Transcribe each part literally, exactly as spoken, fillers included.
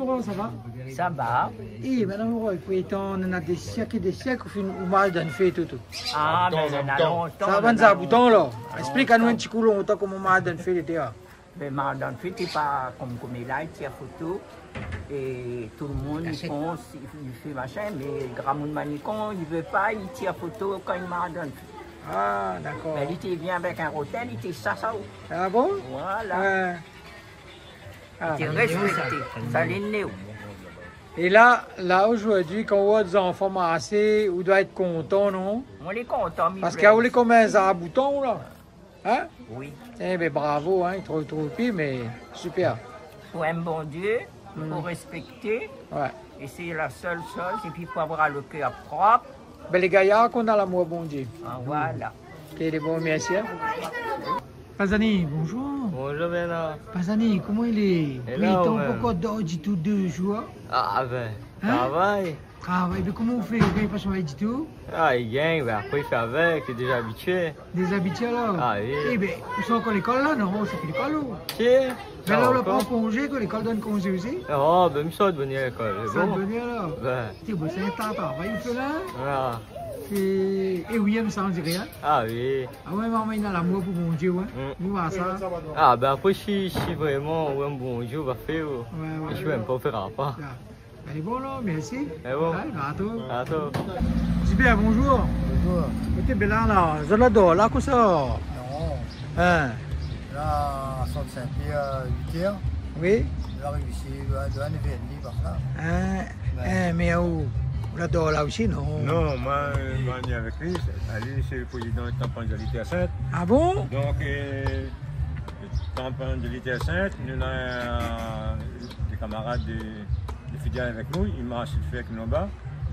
Koman sa va? Sa va. É, madam Roy, pou étan, néna dé sièk é dé sièk, ou fine, ou marsh dann fé toutou. Ah, bin, néna lontan, sa va, néna zaboutan, lontan. Esplik anou in ti kou lontan koman marsh dann fé lété, ah. Bin, marsh dann fé, té pa konm, konm la, i tir foto. É tout le moun i pans, i, i fé machin, mé gramoun Manicon, i vé pa, i tir foto kan i marsh dann fé. Ah, dakor. Bin, li té vien avèk in rotèl, li té sa, sa, oh. Ah bon? Voilà. Ouais. Ah, té réspèkté. Sa lé néo. É la, la, zordi, kan ou oi zanfan marshé, ou doi èt kontan, non? Moin lé kontan, mi... Parské ou lé konm in zaboutan, la. Hein? Oui. Eh bin, bravo, hein, i trouv, trouv pi, mé super. Fo èm Bondié, fo réspèkté. Ouais. É sé la sèl shoz, épi fo avoir le kèr prop. Bin, lé gayar k'na lamour Bondié. Ah, voilà. Ké lé bon, mèrsi, hein. Pazani, bonjour. Bonjour, Bernard. Pazani, koman i lé? Lé la, ou mèm? Pokor dor ditou dé zour? Ah, bin, travay. Travay, bin, koman ou fé? Ou gingn pa travay ditou? Ah, i gingn, bin, apré, i fé avèk, lé déza abitié. Déza abitié, alor? Ah, oui. Eh bin, ou sort ankor lékol, la, non? Ou sort lékol, ou? Si. Mé la, ou la pa konzé, ke lékol i donn konzé osi? Oh, bin, mi sort vni lékol, lé bon. Sort vni, alor? Bin. Té, bon, sé in ta travay ou fé la, hein? Ah. É, é oui, èm sa, on diré, hein? Ah, oui. Ah ouais, marmay néna lamour pou Bondié, ouais. Mm. Nou oi sa. Ah, bin, apré, si, si vréman ou èm Bondié, ou va fé, ou. Ouais, ouais. Si ou èm pa, ou fé pa. Ya. Lé bon, non, mèrsi. Lé bon. Ouais, atann. Atann. Gilbert, bonjour. Bonjour. Ékout, bin la, la, zot la dor la, kosa? Non. Hein? La, sort Sin-Pièr, uit èr. Oui. La ariv isi, la, la, nèv èr édmi, par la. Hein? Ouais. Hein, mé ou, ou la dor la osi, non? Non, moin, euh, moin, mi lé vni avèk li. Sé, li, sé le prézidan Temple Évangélique Terre Sainte. Ah bon? Donk, euh, Temple Évangélique Terre Sainte, nou néna, euh, dé kamarad de, de fidèl avèk nou, i marsh dann fé avèk nou laba.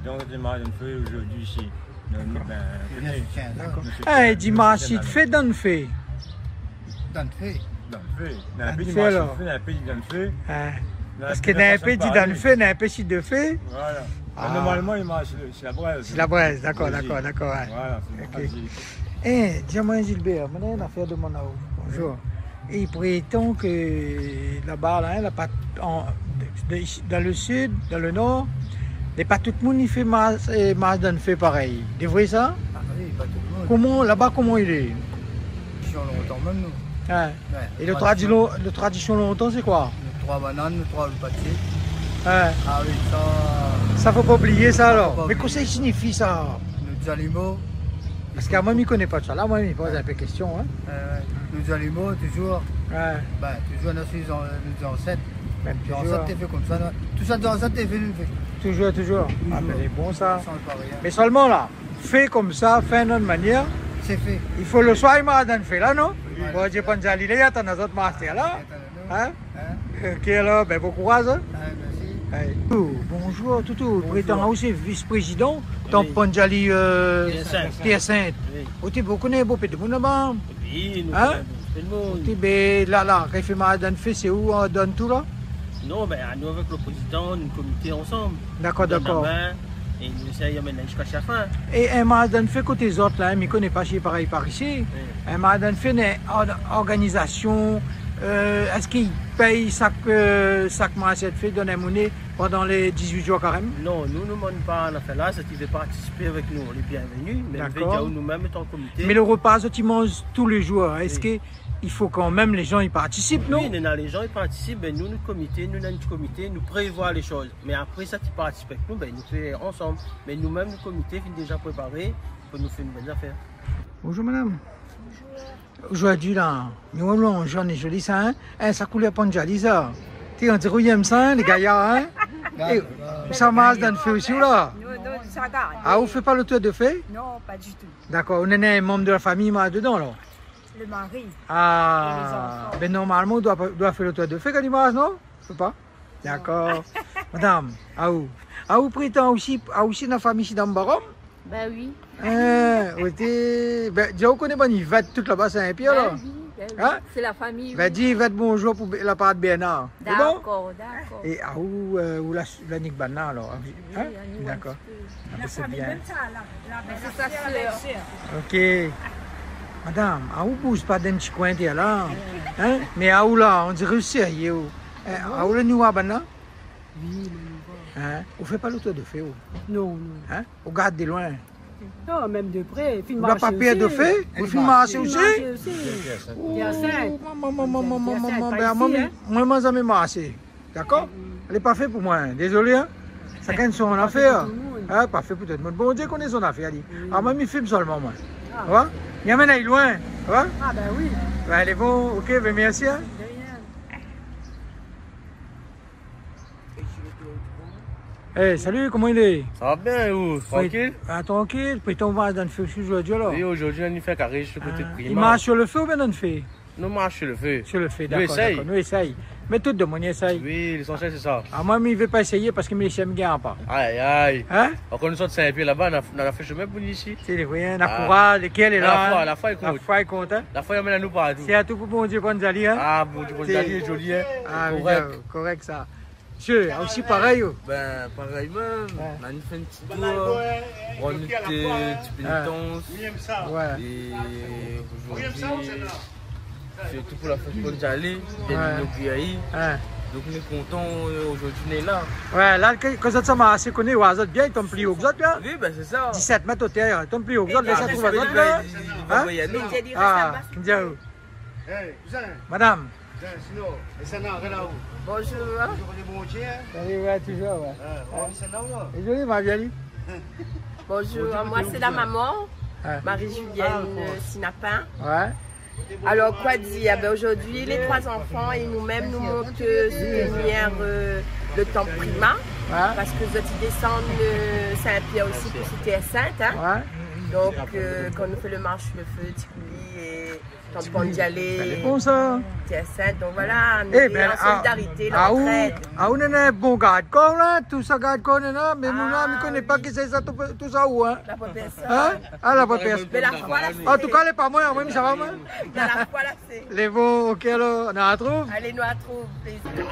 Donk, i marsh dann fé zordi isi. Donk, nou, bin, dakor. Dakor. Nou sé... Eh, i di marsh dann fé, dann fé. Dann fé. Dann fé. Dann fé, alor. Néna in pé i di dann fé, néna in pé i di dann fé. Hein. Parské néna in pé i di dann fé, néna in pé i di dann fé. Voilà. Ah. Mé normalman, i marsh, sé la brèz. Sé la brèz, dakor, dakor, dakor, ouais. Voilà, sé la brèz. Ok. Eh, di amoin, Gilbert, moin néna in afèr demann aou. Bonjour. Oui. É i prétan ke laba la, hein, la pa, an, de, de, dan le sid, dan le nor, lé pa tout moun i fé marsh, eh, marsh dann fé parèy. Lé vré sa? Ah oui, pa tout le moun. Koman, laba, koman i lé? Tradision lontan mèm, nou. Ouais. Ouais, le tradision, le tradision lontan, sé koi? Nou troi banane, nou troi patjé. Ouais. Ah oui, sa... Sa, fo pa oublié sa, alor. Fo pa oublié. Mé kosa i signifi sa? Nou zanimo. Parské amoin, mi koné pa sa. La, moin, mi poz in pé késtion, hein. Ouais, ouais. Nou zanimo, toujour. Ouais. Bin, toujour, nou suiv zan-, nout zansèt. Bin, toujour. Zansèt té fé konmsa, non? Tousa, zansèt té fé, nou fé. Toujour, toujour. Toujour. Ah, bin, lé bon, sa. Sa i sanz pa rien. Mé sèlman, la, fé konmsa, fé in ot manièr. Sé fé. I fo le soir i marsh dann fé la, non? Oui. Bon, Dié Panzali, la, i atann azot marsh la. I atann anou. Hein? Hein? Ok, alor, bin, bon kouraz, hein. Ah, mèrsi. Allez. Toutou, bonjour, Toutou. Bonjour. Prétan, ou sé vis-prézidan, oui, Temple Évangélique, euh, Terre Sainte. Terre Sainte. Oui. Ou té, ou koné bonpé demoun laba? Oui, nou koné bonpé demoun. Hein? Ou té, bin, la, la, kan i fé marsh dann fé, sé ou, euh, dann tout, la? Non, bin, nou, avèk le prézidan, nou komité ansanm. Dakor, dakor. Nou done la min é nou éséy amenn la ziska la fin. É in marsh dann fé koté zot la, hein, mi koné pa si parèy par isi. Oui. In marsh dann fé, néna in or-, organizasion, euh, èske i pèy sak, euh, sak marsh dann fé, donn in moné pandan lé dizuit zour karèm? Non, nou, nou domann pa nafèr la, sak i vé partisipé avèk nou, lé bienvenu, mé... Dakor. Nou vé di aou, nou mèm, étan komité. Mé le repa, zot i manz tou lé zour, hein, èske i fo kanmèm lé zan i partisip, non? Oui, néna lé zan i partisip, bin nou, nout komité, nou néna in ti komité, nou prévoi lé shoz. Mé apré, sak i partisip avèk nou, bin nou fé ansanm. Mé nou mèm, nout komité, fine déza préparé pou nou fé in bèl zafèr. Bonjour, madam. Bonjour. Zordi, la, nou, nou, zone é zoli sa, hein? Hein, sa koulèr Panzali sa. Té, on diré ou yèm sa, hein, lé gayar, hein? É, ou sa marsh dann fé osi, ou la? Nou, nou, sa gard. Ah, ou fé pa le tour de fé? Non, pa ditou. Dakor, ou néna in manm de la famiy i marsh dedan, alor? Le mari. Ah, é lé zanfan. Bin, normalman, ou doi, doi fé le tour de fé kan i marsh, non? Fo pa? Dakor. Madam, aou. Aou prétan osi, aou osi néna famiy isi dan Barom? Bin oui. Hein, ou té, bin, déza ou koné bann Ivèt tout laba, sé in pir, la. Bin oui, bin oui. Hein? Sé la famiy, oui. Bin, di Ivèt bonjour pou Bé-, la par Bernard. Sé bon? Dakor, dakor. É aou, euh, ou la, la nik bann la, alor, hein? Oui, anou, dakor. In ti pé. Ah, bin, sé bien. Bin, sé sa sèr. Ok. Madam, aou bouz pa dann ti koin, té, la. Hein? Mé aou la, on diré ou sérié, ou. Hein, aou la, nou, a bann la? Oui, mé nou va. Hein ? Ou fé pa lo tour de fé, ou ? Non, non. Hein ? Ou gard de loin. Non, mèm de pré, fine marsh osi. Ou la pa pèr de fé ? Ou fine marsh osi ? Fine marsh osi. Ou lé ansint. Ou lé ansint, pa isi, hein. Moin, moin, moin, moin, moin, zamé marshé. Dakor ? Mm. Lé pa fé pou moin, hein. Dézolé, hein. Shakinn son afèr. Pa fé pou tout le moun. Hein, pa fé pou tout le moun. Bondié koné son afèr, li. Oui. Ah, moin, mi film solman, moin. Ah. Ou oi ? Mi amenn ali loin. Ou oi ? Ah, ben oui. Ben, lé bon, ok, ben, mèrsi, hein. De rien. Eh, salu, koman i lé ? Sa va bien, é ou ? Trankil ? Ah, trankil. Prétan ou va dan le fé osi zordi, alor ? Oui, zordi, nou fé karé su koté Prima. Ah, i marsh su le fé oubien dan le fé ? Nou marsh su le fé. Su le fé, dakor, dakor. Nou éséy. Mé tout demoun i éséy. Oui, lésansièl, sé sa. Ah, moin, mi vé pa éséyé parske mi lé shien, mi gingn pa. Ay, ay. Hein ? Ankor nou sort Sin-Pièr laba, nou la, nou la fé shomin pou vni isi. Sé vré, hein, la foi, lékèl lé la, hein. La foi, la foi i kont. La foi i kont, hein. La foi i amenn anou partou. Sirtou pou Bondié, pou Anzali, hein. Ah, Bondié, pou Anzali, lé zoli, hein. Ah, oui, korèk. Korèk, sa. Mésyé, osi parèy, ou ? Ben, parèy mèm. Ouais. Nou la fé in ti tour, nou la fé in ti pénitans. Ouais. É zordi, sirtou pou la fèt pou Anzali, bien inogiré. Ouais. Donk, nou lé kontan, euh, zordi nou lé la. Ouais, la, ke, ke zot sa marshé, koné, ou oi, zot bien, i tonm pli o ke zot, la. Oui, ben, sé sa. Disèt mèt otèr, i tonm pli o ke zot, lès sa trouv azot, la. Hein ? Ah, bien. Eh, kousin. Madam. Kousin, sinon, é sa, non, rèl la ou ? Bonjour. Bonjour, lé bon, hein ? Salut, ouais, toujours, ouais. Ah, ou la vi sèt-la ou non ? Lé zoli, ma bien li. Bonjour, moi c'est la maman, Marie-Julienne, euh, Sinapin. Ouais. Alors, quoi dire ? Ben, aujourd'hui, les trois enfants et nous-mêmes, nous montons, euh, soutenir, euh, le temple Prima, parce que zot i désann, euh, Sin-Pièr osi pou Sité Sint, hein. Ouais. Donk, euh, kan nou fé le marsh su le fé, ti kouli é Tanpon d'y alé. Lé bon, sa. Tiens, sa, donk voilà, nou lé an solidarité, lantrèd. Eh ben, a, a ou, a ou, néna bon gard-kor la, tout sa gard-kor néna, mé moin la, mi koné pa kisa sa, tout, tout sa ou, hein. La pa pèrsone. Hein ? Ah, la pa pèrsone. Mé la foi la fé. An tou ka, lé pa moin, moin, sa va, moin. Mé la foi la fé. Lé bon, ok, alor, nou artrouv. Alé, nou artrouv, plézir.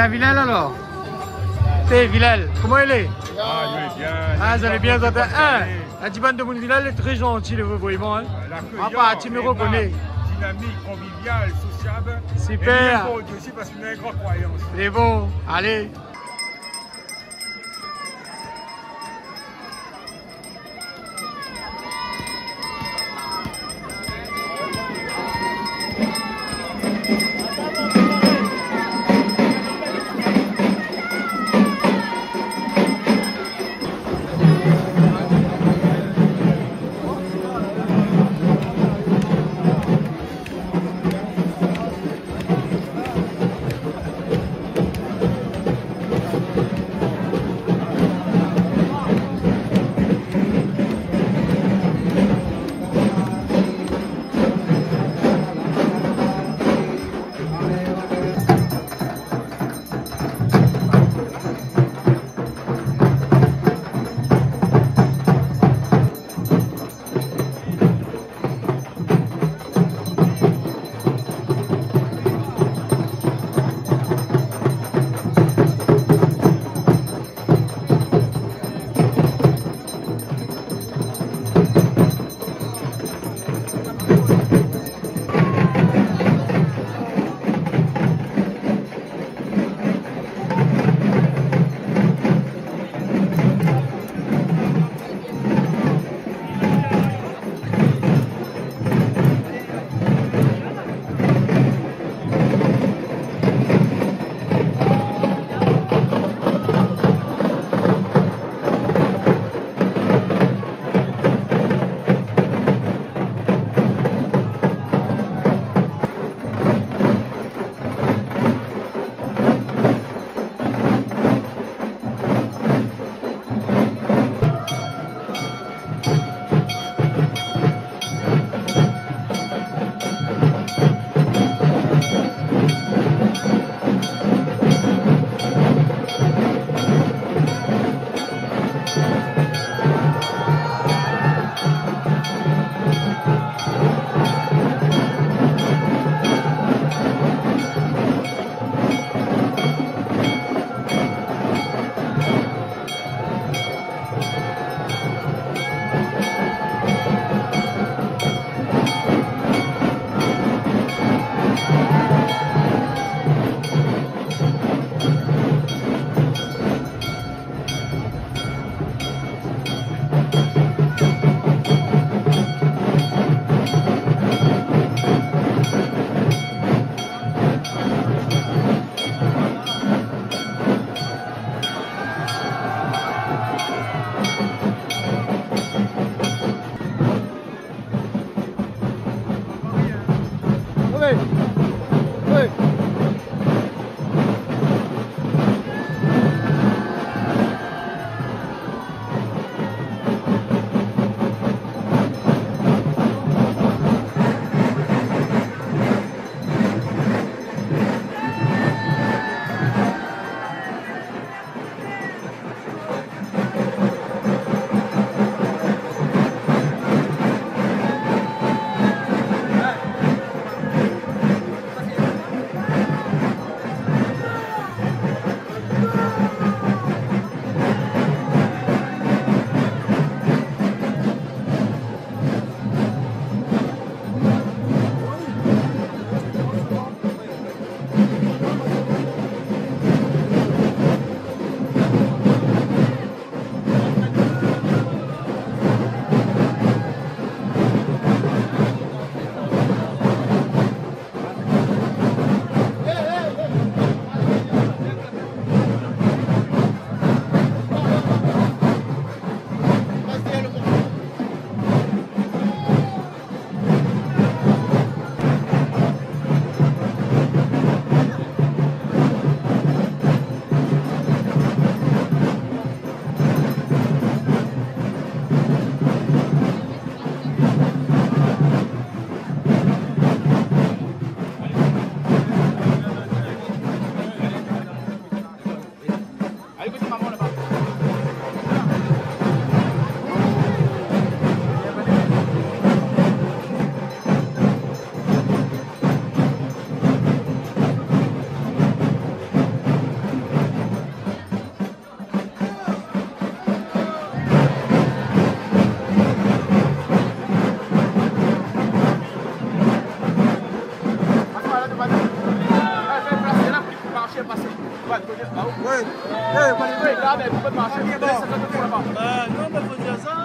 Vilèl alor ? Sé Vilèl, koman i lé ? Ah, lé bien. Ah, zot lé bien, zot lé bien. Hein, la di bann demoun Vilèl lé tré zanti, lé vré, vréman, hein. Lakéyan, ah, parti, mi rokoné. Dinamik, konvivial, sosiab. Super. É bien bon osi parske nou na in gran kroyans. Lé bon, alé. Oui. Eh, Valérie, la, mé ou pé marshé, mé sa, sa, sa, sa, sa. Euh, non, mé fo dir sa.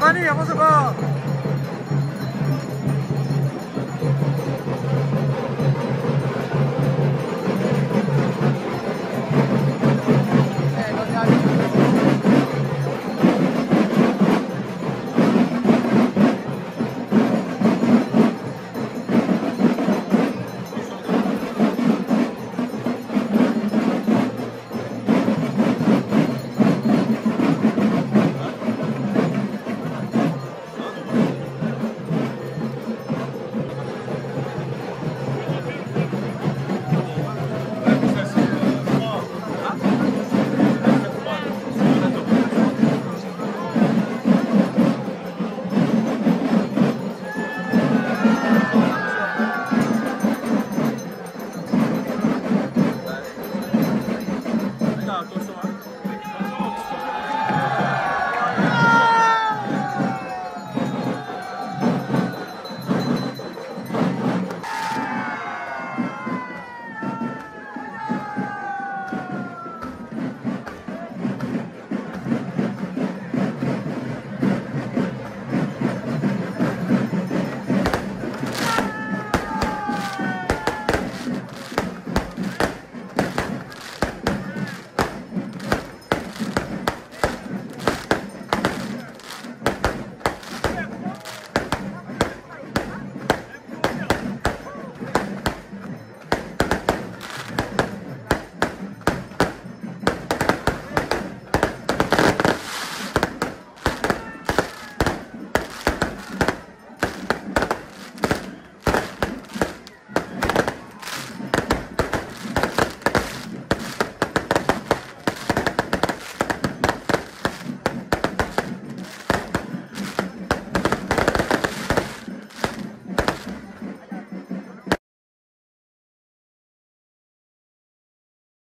Allez, on se voit.